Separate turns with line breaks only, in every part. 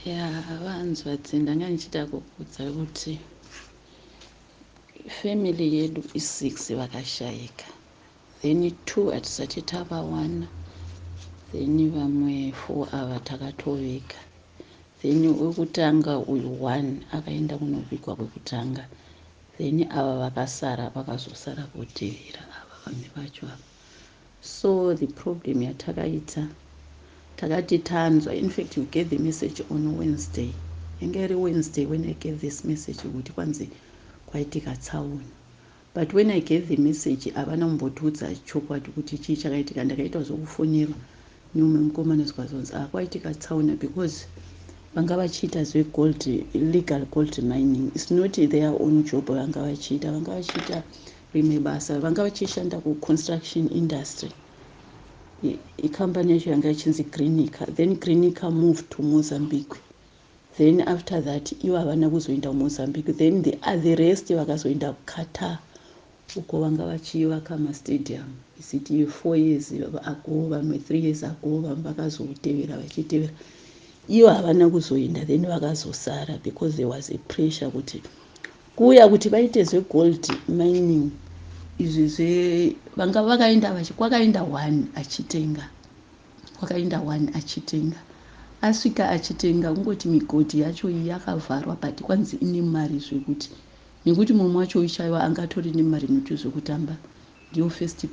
Ya, vanzwadzi, ndanga ndichida kukuudza kuti family yedu i6 vakashayika, then two hatisati tavawana, then vamwe four ava takatoveka. Then wekutanga uyu one akaenda kunovigwa kwekutanga, then ava vakasara vakazosara votevera ava vamwe vacho ava. So the problem yatakaita, takati tanzwa, in fact we get the message on Wednesday, yanga iri Wednesday when I get this message kuti kwanzi kwaitika tsaona. But when I get the message, havana kumbotiudza chokwadi kuti chii chakaitika. Ndakaitwa zvokufonерwa neumwe mukomana, zikazonzi, "Ah, kwaitika tsaona," because vanga vachiita zvegold, illegal gold mining. It's not their own job vanga vachiita, vanga vachiita rimwe basa, vanga vachishanda kuconstruction industry. Ikambani yacho yanga ichinzi Greenika. Then Greenika moved to Mozambique. Then after that ivo havana kuzoenda kuMozambique, then the rest vakazoenda kuQatar uko vanga vachivaka mastadium, isiti 4 years ago, vamwe 3 years ago, vamwe vakazotevera vachitevera. Ivo havana kuzoenda, then vakazosara because there was a pressure kuti kuuya kuti vaite zvegold mining izvi zve vanga vakaenda vachi. Kwakaenda one achitenga, kwakaenda one achitenga, asvika achitenga, kungoti migodhi yacho iyi yakavharwa, but kwanzi ine mari zvekuti, nekuti mumwe wacho uchaiwa angatori nemari noti zvekutamba. Ndiyo first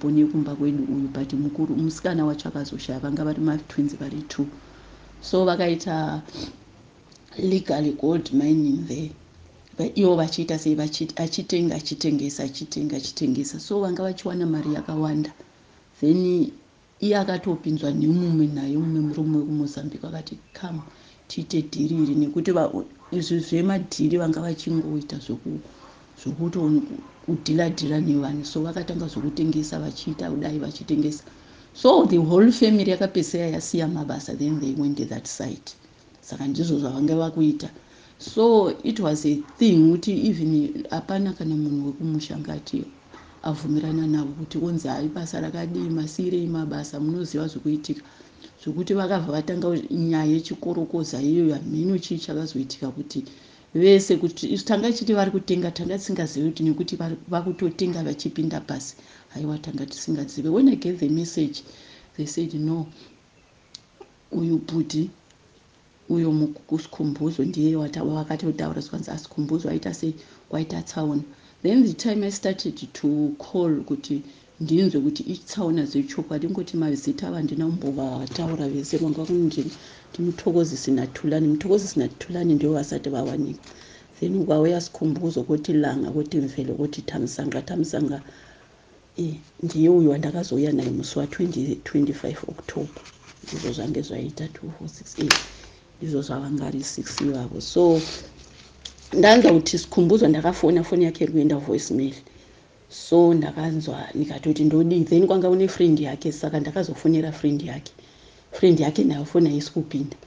born yekumba kwedu uyu, but mukuru musikana wacho akazoshaya. Vanga vari matwins vari two. So vakaita legal gold mining there, ivo vachiita sei, achitenga, achitengesa, achitenga, achitengesa. So vanga vachiwana mari yakawanda. Then iye akatopinzwa nemumwe naye, mumwe murume wekuMozambique, akati, "Come tiite dhiri iri," nekuti izvi zvemadhiri vanga vachingoita zvekutokudhila dhila nevanhu. So vakatanga zvokutengesa, vachiita kudai, vachitengesa. So the whole family yakapedzisira yasiya mabasa, then they went that side. Saka ndizvo zvavanga vakuita. So it was a thing kuti even hapana kana munhu wekumusha ngati abvumirana navo kuti onzi, "Hai, basa rakadii? Masiyirei mabasa?" Munoziva zvekuitika zvokuti vakabva vatanga nyaya yechikorokoza iyoyo. Hamhino chii chakazoitika kuti vese kuti isu tanga chiti vari kutenga, tanga tisingazivi kuti nekuti vakutotenga vachipinda pasi. Haiwa, tanga tisingazivi. When I get the message, they said, "No, uyu bhuti uyo muSikhumbuzo ndiye wakatotaura." Zvikanzi, "Asikhumbuzo aita sei? Kwaita tsaona." Then the time I started to call kuti ndinzwe kuti itsaona dzechokwadi, ngoti mazita ava handina kumbovataura vese. Vanga kunzi ndiMuthokozisi naThulani. Muthokozisi naThulani ndivo vasati vawanikwa. Then kwauya Sikhumbuzo, kuti Langa, kuti Mvelo, kuti Thamsanga. Thamsanga ndiye uyu wandakazouya naye musi wa25 October. Ndizvo zvange zvaita 2468, ndizvo zvavangari 6 ivavo. So ndanzwa kuti Sikhumbuzo, ndakafona, foni yake iri kuenda voice mail. So ndakanzwa ndikatoti ndodii? Then kwanga une friend yake, saka ndakazofonera friend yake. Friend yake nayo foni haisi kupinda.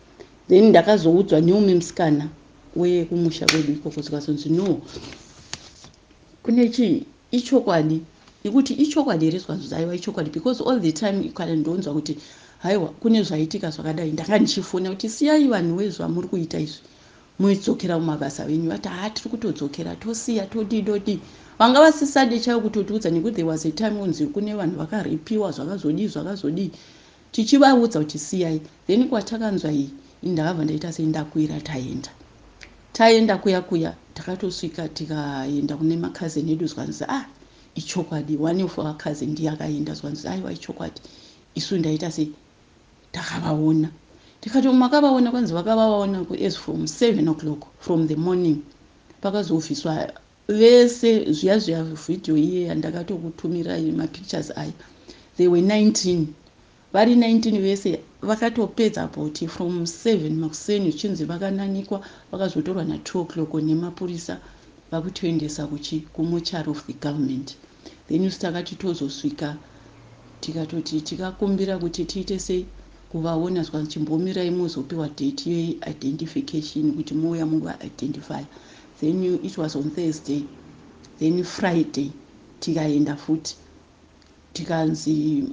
Then ndakazoudzwa neumwe musikana wekumusha kwedu ikoko, zikazonzi, "No, kune chii, ichokwadi ikuti ichokwadi here?" Zvikanzi, "Aiwa, ichokwadi," because all the time kana ndonzwa kuti haiwa, kune zvaitika zvakadai, ndanga ndichifona kuti, "Siyai vanhu wezvamuri kuita izvi, muidzokera mumabasa venyu." Vati, "Ha, tiri kutodzokera, tosiya, todii, todii." Vanga vasisade chaivo kutotiudza, nekuti there was a time unzi kune vanhu vakaripiwa, zvakazodii, zvakazodii, tichivaudza kuti siyai. Then kwatakanzwa iyi, ndakabva ndaita sei, ndakwira, taenda, taenda kuya kuya, takatosvika, tikaenda kune makazini edu. Zvikanzi, "Ah, ichokwadi." One of our cousin ndiye akaenda. Zvikanzi, "Aiwa, ichokwadi, isu ndaita sei, takavaona." Tikati, "Makavaona?" Kwanzi vakavaona as from 7 o'clock from the morning. Pakazobviswa vese zviya zviya, vhidhiyo iye yandakatokutumirai, mapictures aya, they were 19, vari 19 vese. Vakatopedza about from 7 makuseni, zvichinzi vakananikwa, vakazotorwa na2 o'clock nemapurisa, vakutoendesa kuchi kumochari of the government. Then isu takati tozosvika, tikatoti tikakumbira kuti tiite sei kuvaona. Zvikanzi, "Chimbomirai, muzopiwa date yeidentification kuti muuya muvaidentify." Then it was on Thursday. Then Friday tikaenda futi, tikanzi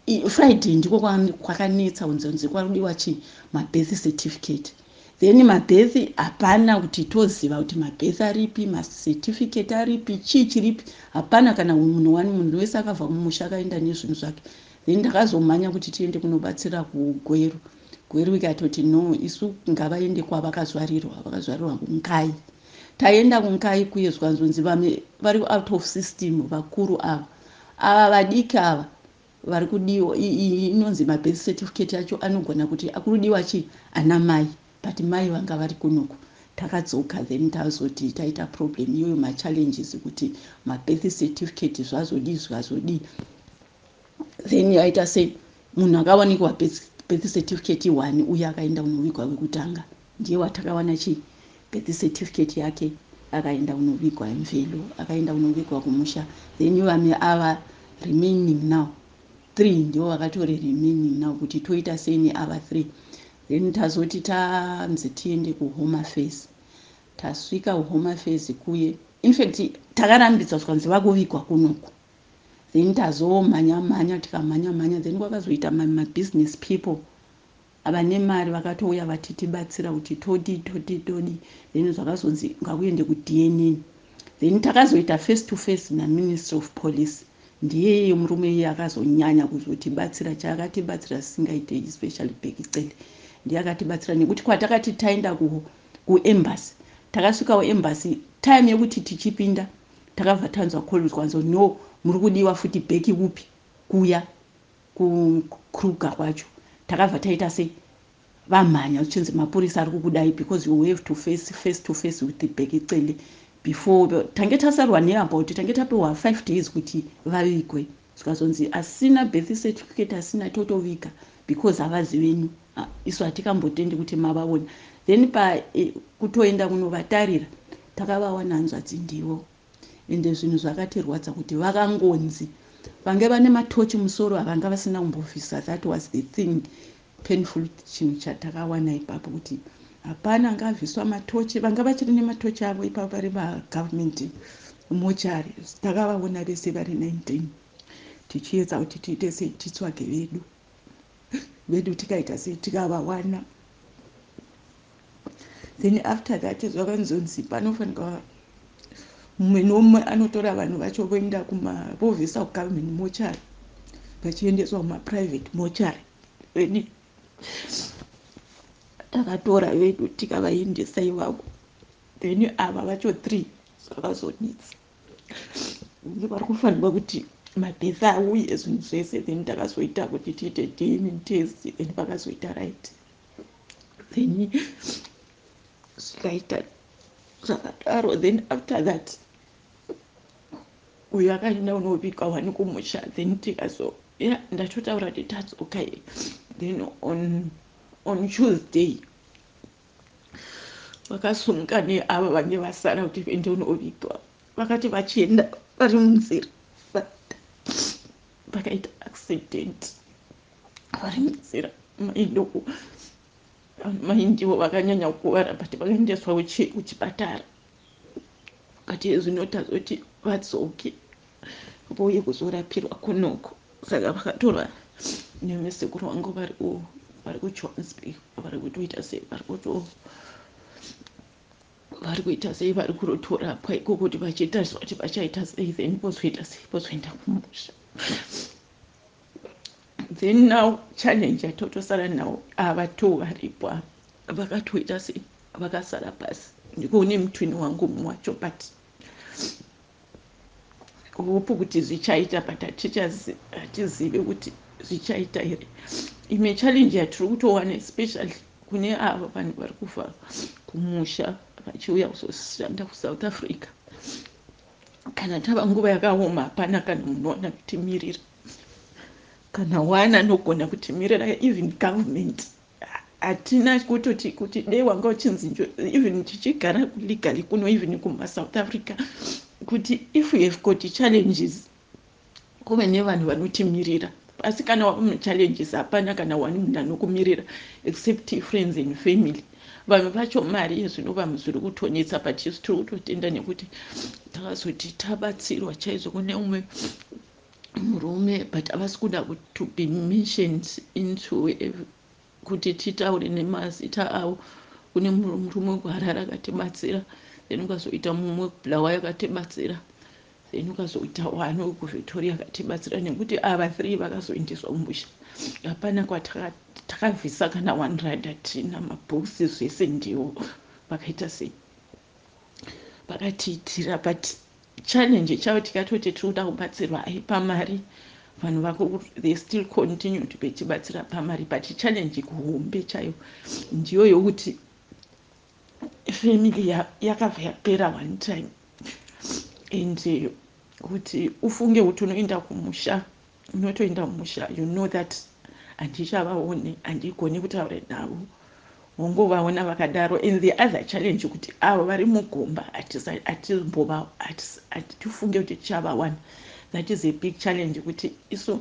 Friday ndiko kwakanetsa kunzi kwakudiwa chii, mabirth certificate. Then mabirth hapana kuti toziva kuti mabirth aripi, macertificate aripi, chii chiripi, hapana kana munhu wani. Munhu wese akabva mumusha akaenda nezvinhu zvake. Then ndakazomhanya kuti tiende kunobatsira kuGweru. Gweru ikatoti no, isu ngavaende kwavakazvarirwa, vakazvarirwa kuNkai. Taenda kuNkai kuye, zvikanzonzi vamwe vari out of system, vakuru ava. Ava vadiki ava vari kudiwa, inonzi mabirth certificate acho anogona kuti akurudiwa chii, ana mai, but mai vanga vari kunoku. Takadzoka, then tazoti taita problem iyoyo, machallenges kuti mabirth certificate zvazodii, zvazodii. Then yaita sei, munhu akawanikwa birth certificate one uye akaenda kunovigwa wekutanga, ndiye watakawana chii, birth certificate yake, akaenda kunovigwa mvelo, akaenda kunovigwa kumusha. Then vamwe ava remaining now three ndivo vakatori remaining now, kuti toita sei neava three? Then tazoti tanzi tiende kuHome Affairs. Tasvika kuHome Affairs kuye, infact takarambidzwa, zvikanzi vakuvigwa kunoku. Then tazomhanya mhanya, tikamhanya mhanya, then kwakazoita mabusiness people vane mari vakatouya vatitibatsira kuti todi todi todi. Then zvakazonzi ngakuende kuDNA. Then takazoita face to face naMinistry of Police. Ndiyeye murume iye akazonyanya kuzotibatsira, chaakatibatsira zvisingaite, especially Bheki Cele, ndiye akatibatsira, nekuti kwatakati taenda kuembassy, takasvikawo embassy, time yekuti tichipinda takabva tanzwa call, kwanzo no, muri kudiwa futi back kupi kuya kuKruger kwacho. Takabva taita sei, vamhanya uchinzi mapurisa ari kukudai because you have to face face to face with the Bheki Cele before tange tasarwa neabout tange tapiwa 5 days kuti vavigwe. Zvikazonzi asina birth certificate, asina, totoviga because havazi venyu. Ah, isu hatikambotendi kuti mavaona. Then pa kutoenda kunovatarira, takavawana hanzvadzi ndivo. Ende zvinhu zvakatirwadza kuti vakangonzi vange vane matochi musoro, havanga vasina kumbobvisa. That was the thing painful, chinhu chatakawana ipapo, kuti hapana angabviswa matochi, vanga vachiri nematochi avo ipapo vari pagovernment mochari. Takavaona vese vari 19, tichiedza kuti tiite sei, titsvage vedu vedu, tikaita sei, tikavawana. Then after that zvakanzonzi panofanika mumwe nomumwe anotora vanhu vacho voenda vobvisa kugovernment mochari vachiendeswa kumaprivate mochari. Then takatora vedu tikavaendesa ivavo. Then ava vacho three zvakazonetsa, vari kufanirwa kuti mabirth auye, zvinhu zvese. Then takazoita kuti tiite DNA test, then vakazoita right. Then zvikaita zvakadaro. Then after that uyo akaenda unovigwa wani kumusha. Then tikazo ya ndatotaura kuti tadzoka. Then on Tuesday vakasunga neava vange vasara kuti vaende unovigwa. Vakati vachienda, vari munzira vakaita accident vari munzira. Maindoko mai ndivo vakanyanya kukuvara, but vakaendeswa kuchipatara. But zvino tazoti vadzoke vouye kuzorapirwa kunoko. Saka vakatorwa nemusekuru wangu vari kuJohannesburg, vari kutoita sei, vari kuita sei, vari kurotorapwa ikoko kuti vachitariswa kuti vachaita sei. Then vozoita sei, vozoenda kumusha. Then now challenge yatotosara nawo, ava two varipo ava vakatoita sei, vakasara pasi. Ndiko une mutwini wangu mumwe wacho, but hope kuti zvichaita, but hatizivi kuti zvichaita here. Imwe challenge yatiri kutowana, especially kune ava vanhu vari kubva kumusha vachiuya kuzoshanda kuSouth Africa, kana tava nguva yakaoma, hapana kana munhu wana kutimirira, kana wana anogona kutimirira. Even government hatina kutoti kuti dei wanga uchinzi, even tichigara legally kuno, even kumaSouth Africa, kuti if you have got challenges kuve nevanhu vanotimirira. Asi kana wava muchallenges, hapana kana wani munhu anokumirira except friends and family. Vamwe vacho mari yezvino vamwe zviri kutonetsa, but isu tiri kutotenda nekuti takazoti tabatsirwa chaizvo. Kune umwe Murume, but havasi kuda to be mentioned into kuti titaure nemazita avo. Kune murume wekuHarare akatibatsira, then ukazoita mumwe wekuBulawayo akatibatsira, then ukazoita one wekuVictoria akatibatsira, nekuti ava three vakazoendeswa kumusha. Hapana kwatakabvisa kana R1, hatina mabooks, zvese ndiwo vakaita sei, vakatiitira. But challenge chavo, tikatoti tiri kuda kubatsirwa, aipa mari vanhu vako, they still continue to betibatsira pamari. But challenge kuhombe chaiyo ndiyo yokuti family yakabva yapera one time, and kuti ufunge kuti unoenda kumusha, unotoenda kumusha, you know that handichavaoni, handigoni kutaura navo, wongovaona vakadaro. And the other challenge kuti avo vari mugomba hatimbova, hatifunge kuti tichavawana. That is a big challenge, kuti isu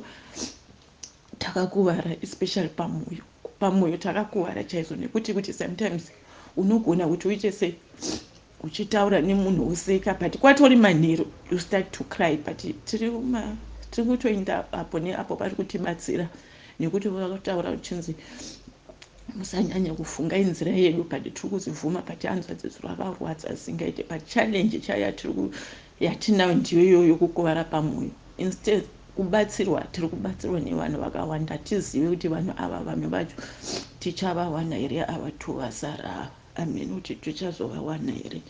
takakuvara, especially pamwoyo. Pamwoyo takakuvara chaizvo, nekuti kuti sometimes unogona kuti uite sei, uchitaura nemunhu woseka, but kwatori manheru you start to cry. But tiri kutoenda apo neapo, pari kutibatsira, nekuti vakataura uchinzi musanyanya kufunga inzira yedu, but tiri kuzivhuma. But hanzvadzi, zvakarwadza zvisingaite. But challenge chaiyo yatinayo ndiyo iyoyo, kukuvara pamwoyo. Instead kubatsirwa, tiri kubatsirwa nevanhu vakawanda. Hatizivi kuti vanhu ava, vamwe vacho tichavawana here, ava two vasara ava, amene kuti tichazovawana here,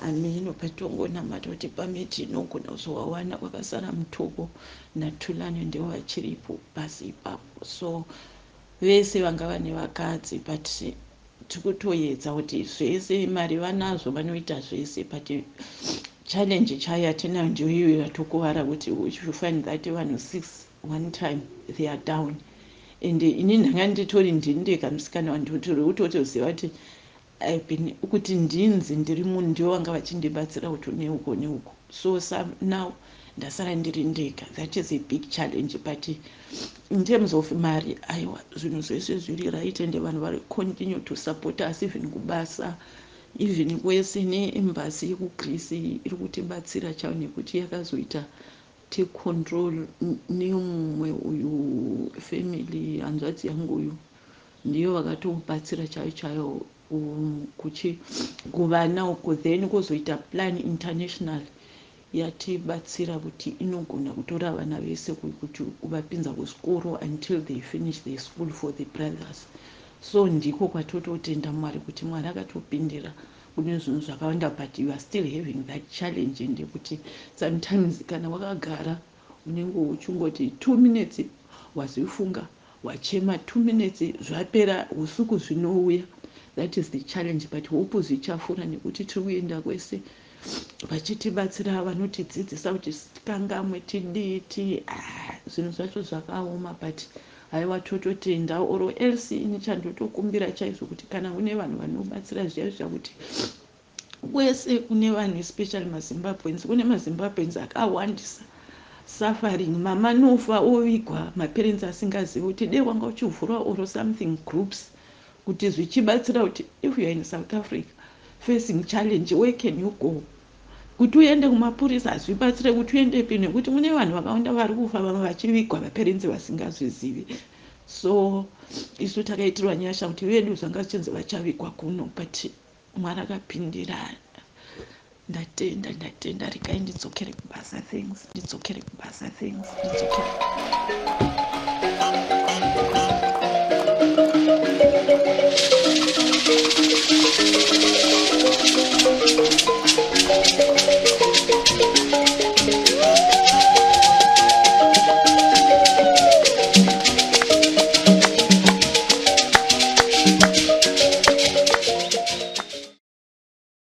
ameno. Patongonamata kuti pamwe tinogona kuzovawana. Kwakasara Mutoko naTulani, ndivo vachiripo pasi ipapo. So vese vangava nevakadzi, but tikutoedza kuti zvese mari vanazvo, vanoita zvese. But challenge chayo yatinayo ndiyo iyoyo yatokuvara, kuti you find that vanhu six one time they are down. And ini ndanga nditori ndini ndega musikana wanditori kutotoziva kuti I've been kuti ndinzi ndiri munhu, ndivo vanga vachindibatsira kuti neuko neuko. So now ndasara ndiri ndega. That is a big challenge. But in terms of mari, aiwa, zvinhu zvese zviri right, ende vanhu vari continue to support us, even kubasa, even kwese. Neembassy yekuGreece iri kutibatsira chavo, nekuti yakazoita take control nemumwe uyu family, hanzvadzi yangu uyu, ndiyo vakatobatsira chaiyo chaiyo kuchi kuvana uko. Then kwozoita Plan International yatibatsira kuti inogona kutora vana vese kuti kuvapinza kusikoro until they finish the school for the brothers. So ndiko kwatototenda Mwari, kuti Mwari akatopindira kune zvinhu zvakawanda. But you are still having that challenge, ndekuti sometimes kana wakagara unenge uchingoti 2 minutes wazifunga, wachema, 2 minutes zvapera, usiku zvinouya. That is the challenge. But hope zvichafura, nekuti tiri kuenda kwese vachitibatsira, vanotidzidzisa kuti tikangamwe, tidii ti ah, zvinhu zvacho zvakaoma. But haiwa, tototenda. Or else ini chandotokumbira chaizvo kuti kana kune vanhu vanobatsira zviya zviya, kuti kwese kune vanhu, especially maZimbabweans, kune maZimbabweans akawandisa suffering. Mama nofa, ovigwa, maparents asingazivi, kuti dei wanga uchivhura or something groups, kuti zvichibatsira kuti if you are in South Africa facing challenge, where can you go? Kuti uende kumapurisa hazvibatsire, kuti uendepi? Nekuti mune vanhu vakawanda vari kufa, vamwe vachivigwa, vaparents vasingazvizivi. So isu takaitirwa nyasha kuti vedu zvanga zvichinzi vachavigwa kuno, but Mwari akapindira. Ndatenda, ndatenda. Regai ndidzokere kubasa. Thanks. Ndidzokere kubasa. Thanks. Ndidzokere.